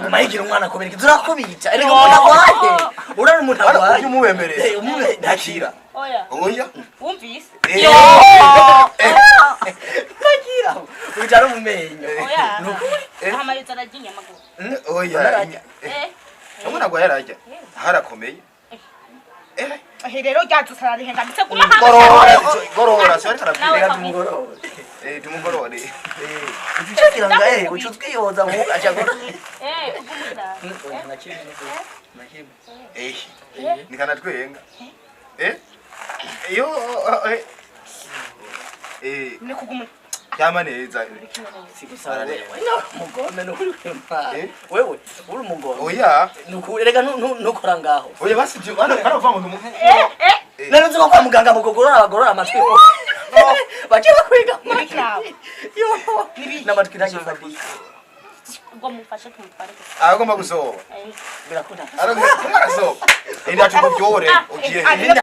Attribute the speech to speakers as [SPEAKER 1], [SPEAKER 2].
[SPEAKER 1] Aguma yigira umwana kubera iki? Turakubita. Erega umuntu agwaye, urari umuntu agwaye.
[SPEAKER 2] Ujye umubemerera.
[SPEAKER 1] Eh, umube ntakira.
[SPEAKER 3] Oya.
[SPEAKER 2] Oya.
[SPEAKER 3] Wumvise?
[SPEAKER 2] Eh.
[SPEAKER 1] Ntakira, ujara mu menyo.
[SPEAKER 3] Oya.
[SPEAKER 1] Nukuri.
[SPEAKER 3] Amayozi ararya inyama gose.
[SPEAKER 2] Oya.
[SPEAKER 1] Ararya.
[SPEAKER 3] Eh.
[SPEAKER 2] Umwana agwaye ararya, harakomeye, eh.
[SPEAKER 4] Ehe, rero ryacu sararihengamitse guma.
[SPEAKER 2] Gorora, gorora, so ariko
[SPEAKER 3] Nawe.
[SPEAKER 2] arabwira.
[SPEAKER 1] Reka tumugorore.
[SPEAKER 2] Eh, tumugorore.
[SPEAKER 1] Ucucikira nga uca utwiyoza mu aca gora.
[SPEAKER 3] Eh, ugumura.
[SPEAKER 1] Nakimwe.
[SPEAKER 2] Eh, nikanatwenga, eh, yo, eh, eh.
[SPEAKER 4] Ni kuguma.
[SPEAKER 2] Yama neza.
[SPEAKER 1] Sigusara wewe umugome, nukuri kwimana.
[SPEAKER 2] Eh?
[SPEAKER 1] Wewe uri umugome.
[SPEAKER 2] Oya.
[SPEAKER 1] Nukuri, reka ntukora ngaho.
[SPEAKER 2] Oya, basi byo hano hano uva ngo ndumu.
[SPEAKER 4] Eh eh.
[SPEAKER 1] Nari nzi ko kwa muganga mugogorora, abagorora amatwi baje bakwiga amatwi.
[SPEAKER 4] Nawe.
[SPEAKER 1] Yo, n'amatwi ntagifatika.
[SPEAKER 3] Ubwo mufashe tumutware gusa.
[SPEAKER 2] Agomba gusoba.
[SPEAKER 3] Eh.
[SPEAKER 1] Birakunda.
[SPEAKER 2] Aragomba arasoba, inda tukubyore ugiye.